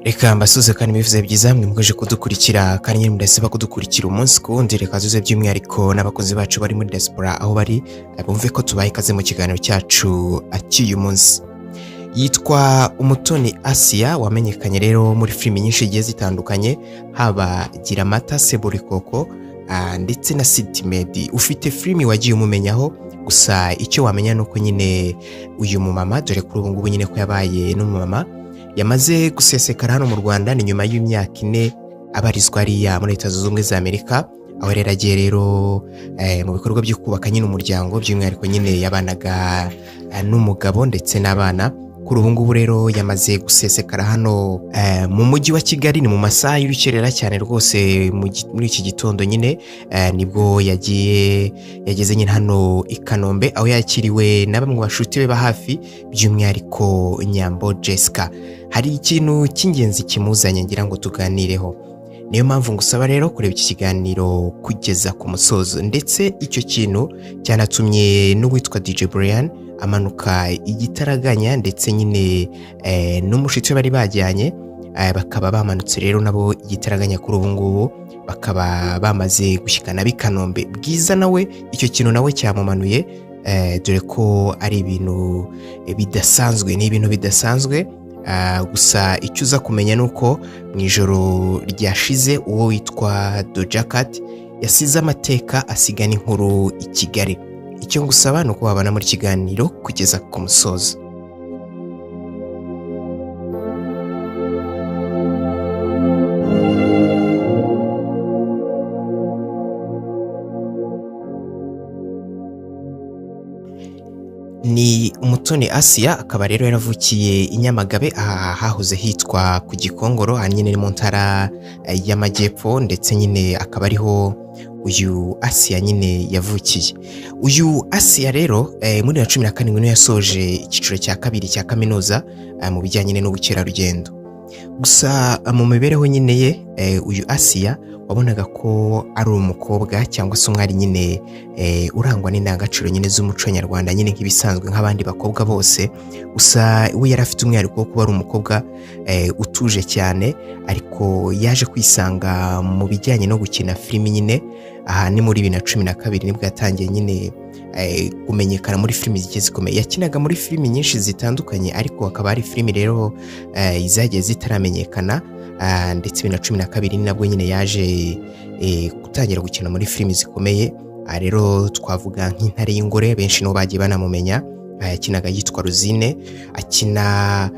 Reka mbasuze kandi mbivuze byiza mwe mukomeje kudukurikira kandi nyine mudasiba kudukurikira umunsi ku wundi. Reka zuze by'umwihariko n'abakozi bacu bari muri diaspora aho bari bumve ko tubaye ikaze mu kiganiro cyacu cy'uyu munsi. Yitwa Umutoni Asia, wamenyekanye rero muri filimi nyinshi zigiye zitandukanye, haba Giramata, Seburikoko ndetse na City Maid. Ufite filimi wagiye umumenyaho, gusa icyo wamenya ni uko nyine uyu mumama, dore kuri ubu ngubu nyine ko yabaye n'umumama, yamaze gusesekara hano mu Rwanda. Ni nyuma y'imyaka 4 abarizwa hariya muri Leta Zunze Ubumwe za Amerika, aho rero agiye rero mu bikorwa byo kubaka nyine umuryango, by'umwihariko nyine yabanaga n'umugabo ndetse n'abana. Kuri ubu ngubu rero yamaze gusesekara hano mu mujyi wa Kigali. Ni mu masaha y'urukerera cyane rwose muri iki gitondo nyine nibwo yagiye yageze nyine hano i Kanombe, aho yakiriwe na bamwe mu bashuti be ba hafi, by'umwihariko Nyambo Jessica. Hari ikintu cy'ingenzi kimuzanye ngira ngo tuganireho, niyo mpamvu ngusaba rero kureba iki kiganiro kugeza ku musozo. Ndetse icyo kintu cyanatumye n'uwitwa DJ Brian amanuka igitaraganya, ndetse nyine n'umushitsi we bari bajyanye, bakaba bamanutse rero nabo igitaraganya. Kuri ubu ngubu bakaba bamaze gushyikana b'i Kanombe. Bwiza nawe icyo kintu nawe cyamumanuye, dore ko ari ibintu bidasanzwe, ni ibintu bidasanzwe. Gusa icyo uza kumenya ni uko mu ijoro ryashize uwo witwa Doja Cat yasize amateka, asiga n'inkuru i Kigali. Icyo ngusaba ni uko wabana muri kiganiro kugeza ku musozo. Ni Umutoni Asia, akaba rero yaravukiye i Nyamagabe, aha hahoze hitwa ku Gikongoro, aha nyine ni mu ntara y'Amajyepfo, ndetse nyine akaba ariho uyu Asia nyine yavukiye. Uyu Asia rero muri 2017 niwe yasoje icyiciro cya kabiri cya kaminuza mu bijyanye n'ubukerarugendo. Gusa mu mibereho nyine ye, uyu Asia wabonaga ko ari umukobwa cyangwa se umwari nyine urangwa n'indangagaciro nyine z'umuco nyarwanda, nyine nk'ibisanzwe nk'abandi bakobwa bose. Gusa we yari afite umwihariko wo kuba ari umukobwa utuje cyane, ariko yaje kwisanga mu bijyanye no gukina filimi nyine. Aha ni muri 2012 nibwo yatangiye nyine kumenyekana muri filimi zigiye zikomeye. Yakinaga muri filimi nyinshi zitandukanye, ariko hakaba hari filimi rero zagiye zitaramenyekana, ndetse 2012 ni nabwo nyine yaje gutangira gukina muri filimi zikomeye. Aha rero twavuga nk'Intare y'Ingore, benshi nibo bagiye banamumenya. Yakinaga yitwa Rosine, akina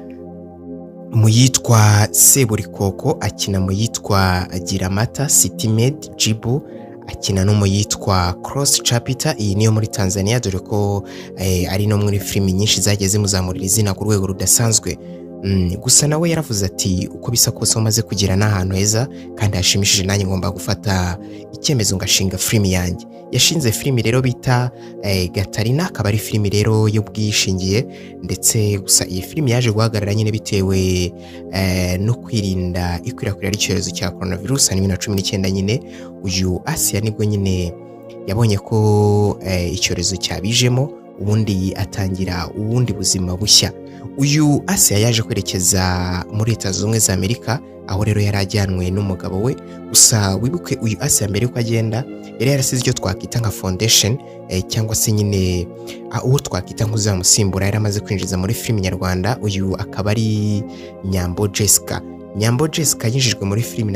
mu yitwa Seburikoko, akina mu yitwa Giramata, City Maid, Jibu, akina no mu yitwa Cross Chapter, iyi niyo muri Tanzania, dore ko ari no muri filimi nyinshi zagiye zimuzamurira izina ku rwego rudasanzwe. Gusa nawe yaravuze ati uko bisa kose umaze kugera n'ahantu heza kandi hashimishije, nanjye ngomba gufata icyemezo ngashinga filimi yanjye. Yashinze filimi rero bita Gatarina, akaba ari filimi rero y'ubwishingiye, ndetse gusa iyi filimi yaje guhagarara nyine bitewe no kwirinda ikwirakwira ry'icyorezo cya coronavirus. Ni 2019 nyine uyu Asia nibwo nyine yabonye ko icyorezo cyabijemo, ubundi atangira ubundi buzima bushya. Uyu Asia yaje kwerekeza muri Leta Zunze Ubumwe za Amerika, aho rero yari ajyanwe n'umugabo we. Gusa wibuke uyu Asia mbere yuko agenda yari yarasize icyo twakwita nka foundation, cyangwa se nyine uwo twakwita nk'uzamusimbura yari amaze kwinjiza muri filimi nyarwanda. Uyu akaba ari Nyambo Jessica. Nyambo Jessica yinjijwe muri filimi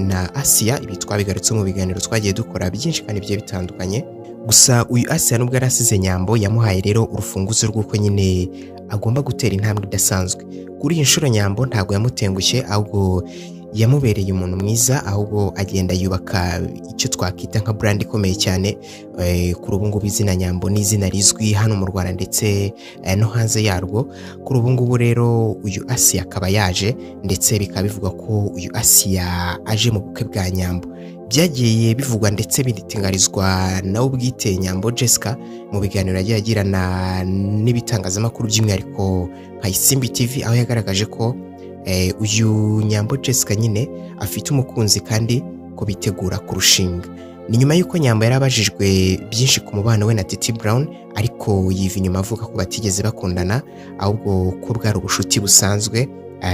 na Asia, ibi twabigarutse mu biganiro twagiye dukora byinshi kandi bigiye bitandukanye. Gusa uyu Asia nubwo yari asize Nyambo, yamuhaye rero urufunguzo rw'uko nyine agomba gutera intambwe idasanzwe. Kuri iyi nshuro Nyambo ntabwo yamutengushye, ahubwo yamubereye umuntu mwiza, ahubwo agenda yubaka icyo twakwita nka brand ikomeye cyane. Kuri ubu ngubu izina Nyambo ni izina rizwi hano mu Rwanda ndetse no hanze yarwo. Kuri ubu ngubu rero uyu Asia akaba yaje, ndetse bikaba bivugwa ko uyu Asia aje mu bukwe bwa Nyambo. Byagiye bivugwa ndetse binitingarizwa nawe ubwite Nyambo Jessica mu biganiro yagiye agirana n'ibitangazamakuru, by'umwihariko nka Isimbi TV, aho yagaragaje ko uyu Nyambo Jessica nyine afite umukunzi kandi ko bitegura kurushinga. Ni nyuma y'uko Nyambo yari abajijwe byinshi ku mubano we na Titi Brown, ariko yiva inyuma avuga ko batigeze bakundana, ahubwo ko bwari ubushuti busanzwe,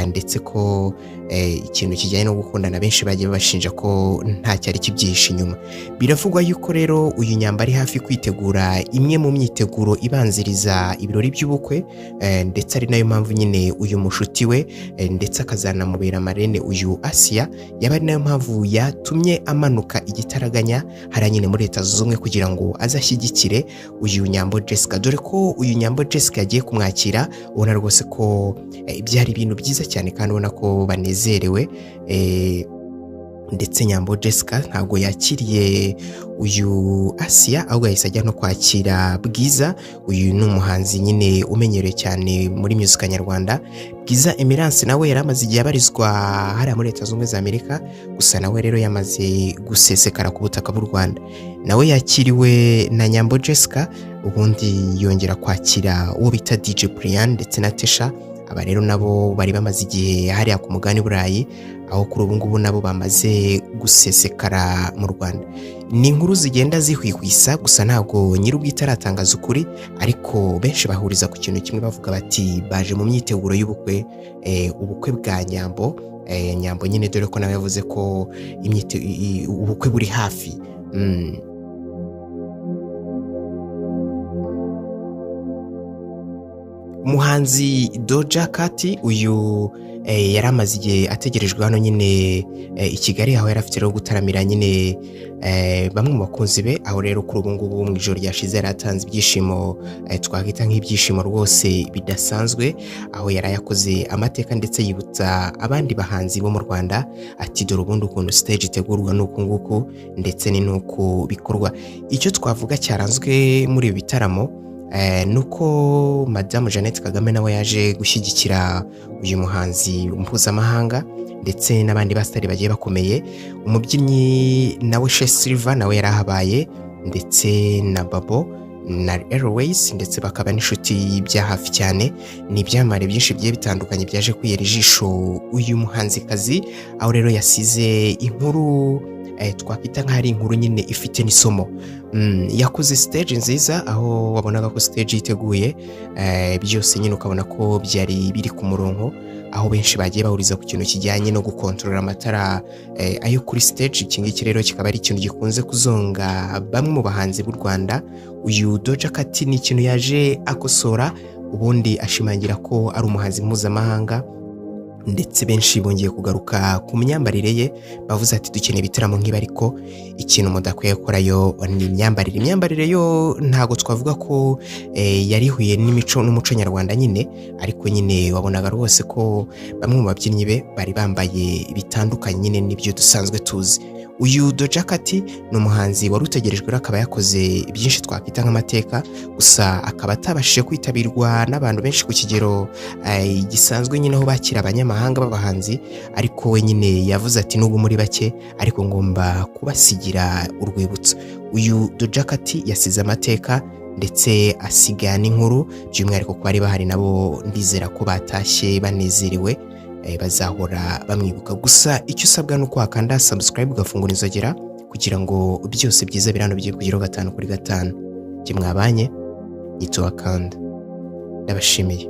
ndetse ko Ikintu kijyanye no gukundana benshi bagiye babashinja ko nta cyari kibyihishe inyuma. Biravugwa yuko rero uyu Nyambo ari hafi kwitegura imwe mu myiteguro ibanziriza ibirori by'ubukwe, ndetse ari nayo mpamvu nyine uyu mushuti we, ndetse akazanamubera marene uyu Asiya, yaba ari nayo mpamvu yatumye amanuka igitaraganya hariya nyine muri Leta Zunze Ubumwe kugira ngo azashyigikire uyu Nyambo Jessica, dore ko uyu Nyambo Jessica yagiye kumwakira ubona rwose ko byari ibintu byiza cyane kandi ubona ko banezerewe. Ndetse Nyambo Jessica ntabwo yakiriye uyu Asiya, ahubwo yahise ajya no kwakira Bwiza. Uyu ni umuhanzi nyine umenyerewe cyane muri muzika nyarwanda. Bwiza Emerance nawe yari amaze igihe abarizwa hariya muri Leta Zunze Ubumwe za Amerika, gusa nawe rero yamaze gusesekara ku butaka bw'u Rwanda. Nawe yakiriwe na Nyambo Jessica, ubundi yongera kwakira uwo bita DJ Brian ndetse na Tesha. Aba rero nabo bari bamaze igihe hariya ku mugabane Burayi, aho kuri ubu ngubu nabo bamaze gusesekara mu Rwanda. Ni inkuru zigenda zihwihwisa, gusa ntabwo nyir'ubwite aratangaza ukuri, ariko benshi bahuriza ku kintu kimwe bavuga bati baje mu myiteguro y'ubukwe, ubukwe bwa Nyambo. Nyambo nyine dore ko nawe yavuze ko ubukwe buri hafi. Umuhanzi Doja Cat uyu yari amaze igihe ategerejwe hano nyine i Kigali, aho yari afite rero gutaramira nyine bamwe mu bakunzi be, aho rero kuri ubu ngubu mu ijoro ryashize yari atanze ibyishimo, twakwita nk'ibyishimo rwose bidasanzwe, aho yari yakoze amateka ndetse yibutsa abandi bahanzi bo mu Rwanda ati dore ubundi ukuntu stage itegurwa n'uku nguku ndetse ni n'uku bikorwa. Icyo twavuga cyaranzwe muri ibi bitaramo nuko Madamu Jeannette Kagame nawe yaje gushyigikira uyu muhanzi mpuzamahanga ndetse n'abandi basitari bagiye bakomeye. Umubyinnyi nawe Shay Silver nawe yari ahabaye, ndetse na Babo na Airways, ndetse bakaba n'inshuti bya hafi cyane. Ni ibyamamare byinshi bigiye bitandukanye byaje kwihera ijisho uyu muhanzikazi, aho rero yasize inkuru twakwita nk'aho ari inkuru nyine ifite n'isomo. Yakoze stage nziza, aho wabonaga ko stage yiteguye, byose nyine ukabona ko byari biri ku murongo, aho benshi bagiye bahuriza ku kintu kijyanye no gukontorora amatara ayo kuri stage. Iki ngiki rero kikaba ari ikintu gikunze kuzonga bamwe mu bahanzi b'u Rwanda. Uyu Doja Cat ni ikintu yaje akosora, ubundi ashimangira ko ari umuhanzi mpuzamahanga, ndetse benshi bongeye kugaruka ku myambarire ye, bavuze ati dukeneye ibitaramo nk'ibi, ariko ikintu mudakwiye gukora yo ni imyambarire. Imyambarire yo ntago twavuga ko yari ihuye n'imico n'umuco nyarwanda nyine, ariko nyine wabonaga rwose ko bamwe mu babyinnyi be bari bambaye bitandukanye nyine n'ibyo dusanzwe tuzi. Uyu Doja Cat ni umuhanzi wari utegerejwe, rero akaba yakoze byinshi twakwita nk'amateka, gusa akaba atabashije kwitabirwa n'abantu benshi ku kigero gisanzwe nyine aho bakira abanyamahanga b'abahanzi, ariko we nyine yavuze ati nubwo muri bake ariko ngomba kubasigira urwibutso. Uyu Doja Cat yasize amateka ndetse asiga n'inkuru, by'umwihariko ku bari bahari nabo ndizera ko batashye banezerewe, bazahora bamwibuka. Gusa icyo usabwa ni uko wakanda subscribe ugafungura inzogera kugira ngo byose byiza biri hano bigiye kugeraho 5 kuri 5. Jye mwabanye nitwa Wakanda, ndabashimiye.